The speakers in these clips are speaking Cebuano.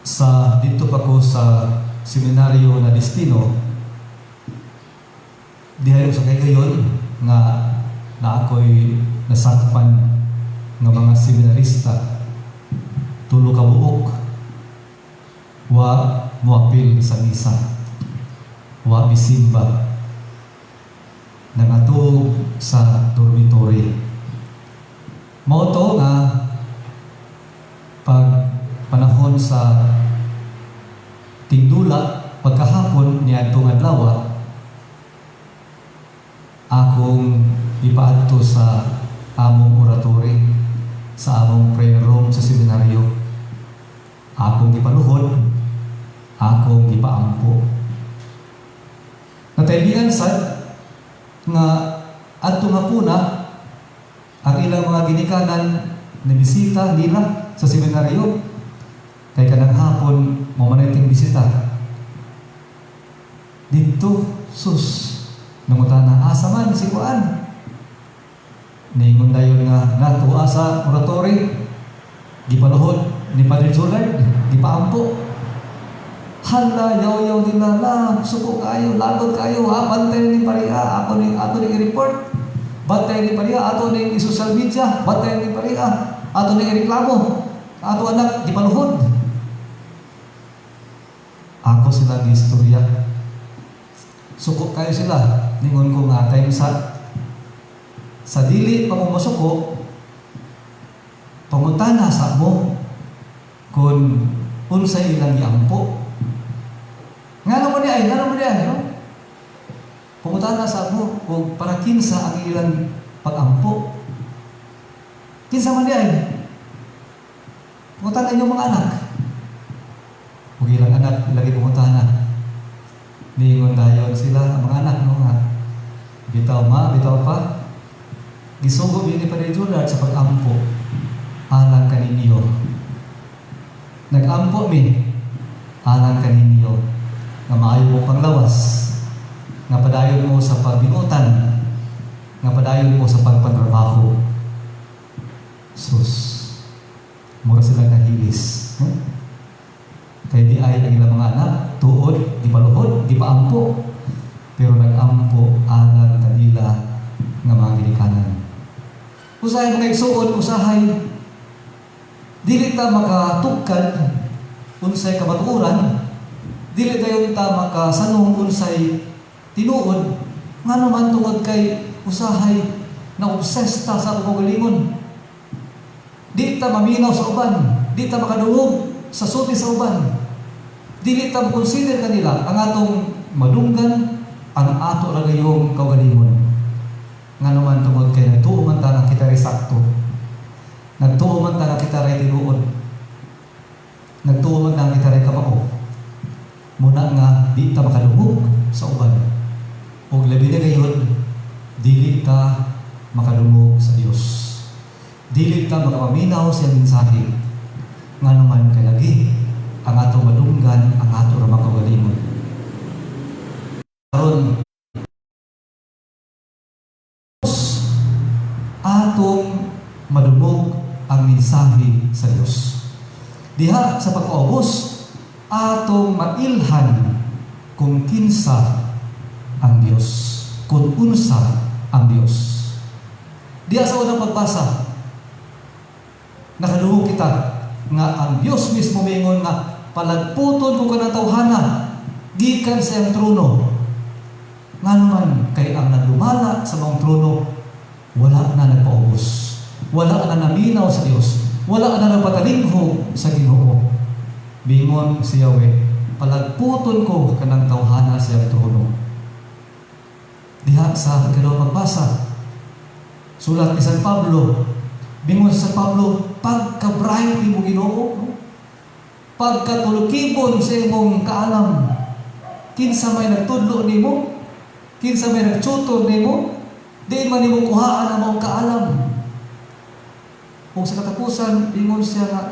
Sa dito pa ko sa seminaryo na destino, diha sa kay gayon nga na ako'y nasakpan nga mga seminarista, tulo ka buok wa moapil sa misa, wa misimba, nangatog sa dormitory. Mao to nga pag panahon sa tingdula pagkahapon niadtong adlaw, akong ipaadto sa among oratory, sa among prayer room sa seminaryo. Akong gipaluhod, akong gipaampo. Nataybian sad nga adto nga puna ang ilang mga ginikanan na bisita nila sa seminaryo kay kanang hapon mo man iting bisita didto. Sus, nangutana, "Asa man si kuan?" Ningon dayon nga natua sa oratory, gipaluhod ni Padre Julard, gipaampo. Hala, yaw-yaw nila la, suko kayo, lagot kayo, ha, bantay ni pariha, ako ni ato ni i-report. Bantay ni pariha, ato ni i-social media, bantay ni pariha, ato ni ireklamo. Ato anak gipaluhod. Ako sila giistorya. Suko kayo sila. Ningon ko nga time sa dili pa mo masuko, pangutana sa mo kung unsay ilang giampo. Ngano mo ni ay, ngano mo ni ay, no? Pangutana sa mo kung para kinsa ang ilang pag-ampo. Kinsa man di ay? Pangutana inyong mga anak. Ug ilang anak lagi pangutana. Niingon dayon sila ang mga anak, no, nga, "Bitaw ma, bitaw pa. Gisugo mi ni Padre Julard sa pag-ampo alang kaninyo. Nag-ampo mi alang kaninyo nga maayo mo panglawas, nga padayon mo sa pagbinutan, nga padayon mo sa pagpatrabaho." Sus, mura sila nahilis. Kay di ay ang ilang mga anak, tuod, gipaluhod, gipaampo, pero nag-ampo alang kanila nga mga ginikanan. Usahay, mga igsuon, usahay, dili ta makatugkad unsay kamatuoran, dili dayon ta makasanong unsay tinuod, ngano man tungod kay usahay na obsessed ta sa atong kaugalingon. Di ta maminaw sa uban, di ta makadungog sa sulti sa uban. Dili ta consider kanila ang atong madunggan, ang ato ra gayong kaugalingon. Ngano man tungod kay nagtuo man ta nga kita ray sakto. Nagtuo man ta nga kita ray tinuod. Nagtuo man ta nga kita ray kamao. Muna nga di ta makadungog sa uban. Ug labi na gayon, dili ta makadungog sa Dios. Dili ta makapaminaw sa iyang mensahe. Ngano man kay lagi ang atong madunggan ang ato ra makaugalingon. Karon atong madungog ang mensahe sa Dios. Diha sa pagpaubos, atong mailhan kung kinsa ang Dios, kung unsa ang Dios. Diha sa unang pagbasa, nakadungog kita nga ang Dios mismo mingon nga palagputon ko kanang tawhana gikan sa iyang trono. Ngano man kay ang nagdumala sa maong trono wala na nagpaubos. Wala na naminaw sa Dios. Wala na nagpatalinghog sa Ginoo. Bingon si Yahweh, palagputon ko kanang tawhana sa iyang trono. Diha sa ikaduhang pagbasa, sulat ni San Pablo, bingon sa San Pablo, pagka-bright mo Ginoo, no? Pagkatulukibon sa imong kaalam, kinsa may nagtudlo nimo, kinsa may nagtutor nimo, di man nimo kuhaan ang maong kaalam. Kung sa katapusan, ingon siya nga,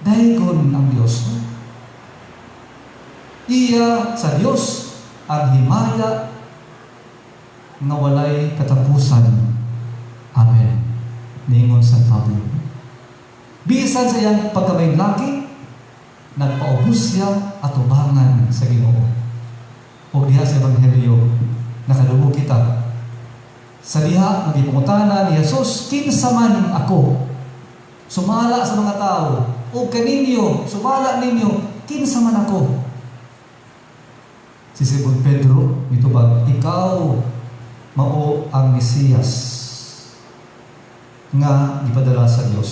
daygon ang Dios. Iya sa Dios ang himaya nga walay katapusan. Amen. Ningon San Pablo. Bisan sa iyang pagkamahinlaki, Nagpaubos siya atubangan sa Ginoo. Ug diha sa Ebanghelyo, nakadungog kita sa diha nga gipangutana ni Jesus, "Kinsa man ako?" Sumala sa mga tao o kaninyo, sumala ninyo, "Kinsa man ako?" Si Simon Pedro mitubag, "Ikaw mao ang Mesiyas nga gipadala sa Dios.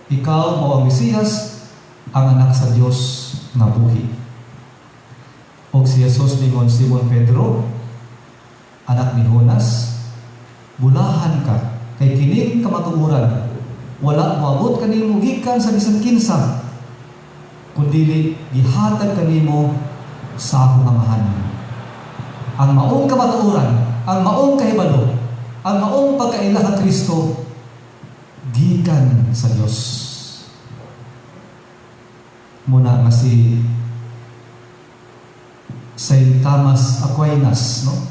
Ikaw mao ang Mesiyas, ang anak sa Dios nga buhi." Og si Jesus ningon, "Simon Pedro, anak ni Jonas, bulahan ka, kay kining kamatuoran wala moabot kanimo gikan sa bisan kinsa, kundili gihatag kanimo sa akong Amahan." Ang maong kamatuoran, ang maong kahibalo, ang maong pagkaila ka Kristo gikan sa Dios. Muna nga si Saint Thomas Aquinas, no?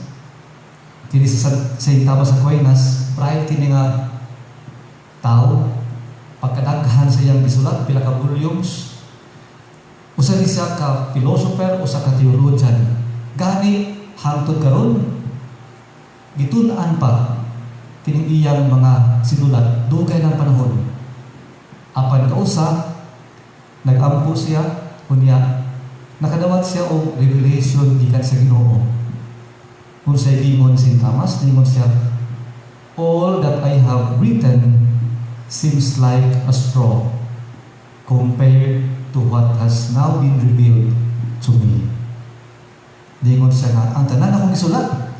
Kini si Saint Thomas Aquinas, bright kini nga tao, pagkadaghan sa iyang gisulat, pila ka volumes. Usa ni siya ka philosopher, usa ka theologian. Gani hangtod karon gitun-an pa kining iyang mga sinulat, dugay ng panahon. Apan kausa nagampo siya, unya nakadawat siya og revelation gikan sa Ginoo. Unsay gingon si Thomas? Ningon siya, "All that I have written seems like a straw compared to what has now been revealed to me." Ningon siya nga, ang tanan akong gisulat,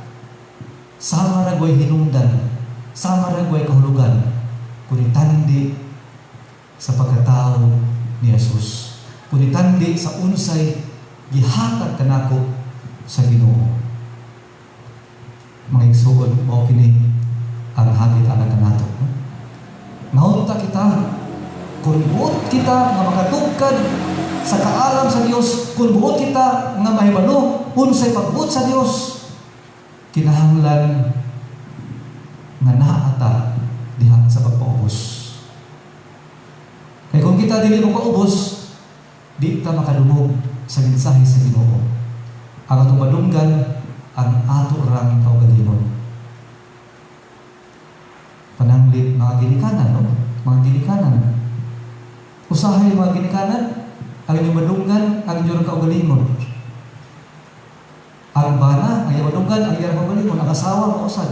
sama ra gway hinungdan, sama ra gway kahulugan, kun itandi sa pagkatao ni Jesus, kun itandi sa unsay gihatag kanako sa Ginoo. Mga igsuon, mao kini ang hagit alang kanato. No? Naunta kita, kung buot kita nga makatugkad sa kaalam sa Dios, kung buot kita nga mahibalo unsay pagbuot sa Dios, kinahanglan nga naa ta diha sa pagpaubos. Kay kung kita dili paubos, di ta makadungog sa mensahe sa Ginoo. Ang atong madunggan, ang ato rang kaugalingon. Pananglit mga ginikanan, no? Mga ginikanan. Usahay, mga ginikanan, ang inyong madunggan, ang inyong kaugalingon. Ang bana, ang inyong madunggan, ang inyong kaugalingon, ang asawa, mausad.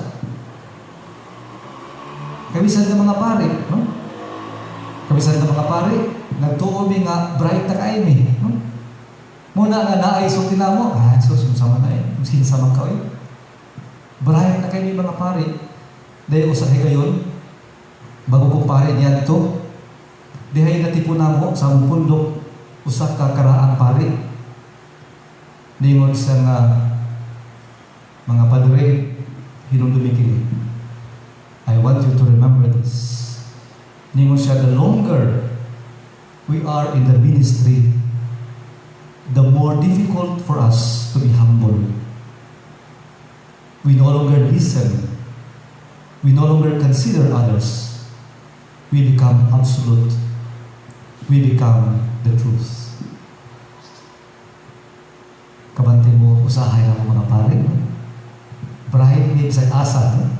Kabisan ng mga pare, no? Kabisan ng mga pare, nagtuo mi nga bright na kaayo mi, no? Muna nga naay sulti namo, ah, sus, unsa man na eh, kinsa man ka oy. Bright na kaayo mi mga pare. Dahil usa higayon, bago kong pare niya to, dihay natipon namo sa among pundok, usa ka karaang pare. Ningon siya nga, "Mga padre, hinumdumi kini. I want you to remember this." Ningon siya, "The longer we are in the ministry, the more difficult for us to be humble. We no longer listen. We no longer consider others. We become absolute. We become the truth." Kabante mo, usahay ang mga pare. No? Bright ni bisag asa. No?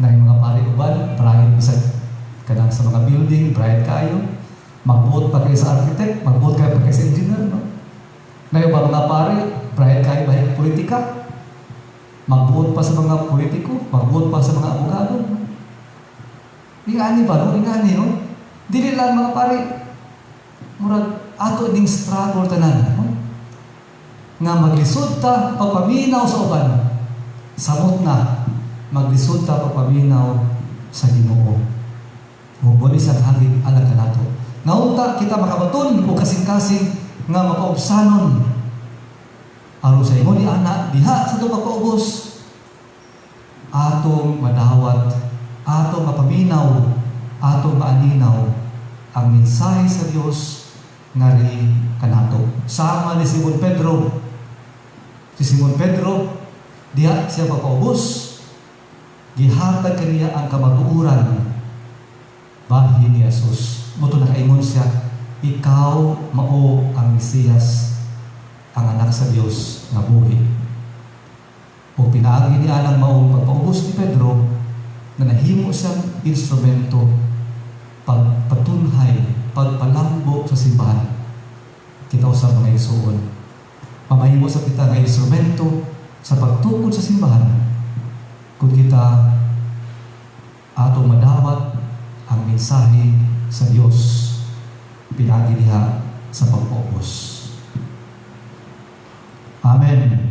Na yung mga pare uban, bright bisag kanang sa mga building, bright kayo. Magbuot pa kayo sa architect, magbuot kayo pa kayo sa engineer. No? Na yung mga pare, bright kayo bahig politika. Magbuot pa sa mga politiko, magbuot pa sa mga abogado. No? Ingani ba, no? Ingani, no? Dili lang mga pare, murag ato ding struggle tanan, no? Nga maglisod ta pagpaminaw sa uban. Samot na maglisod ta pagpaminaw sa Ginoo. Ug ni sa hagit alang kanato. Naunta kita makabaton og kasing-kasing nga makaubsanon aron sa ingon ni ana diha sa atong pagpaubos, atong madawat, atong mapaminaw, atong maaninaw ang mensahe sa Dios ngari kanato. Sama ni Simon Pedro. Si Simon Pedro diha siya pagpaubos, gihatag kaniya ang kamatuoran. Bahin ni Jesus. Mao to nakaingon siya, "Ikaw mao ang Mesiyas, ang anak sa Dios nga buhi." O pinaagi niya ang maong pagpaubos ni Pedro na nahimo siyang instrumento pagpatunhay, pagpalambo sa simbahan. Kita sa mga igsuon. Mamahimo sa kita nga instrumento sa pagtukod sa simbahan kung kita ato madawat ang mensahe sa Dios pinaagi diha sa pagpaubos. Amen.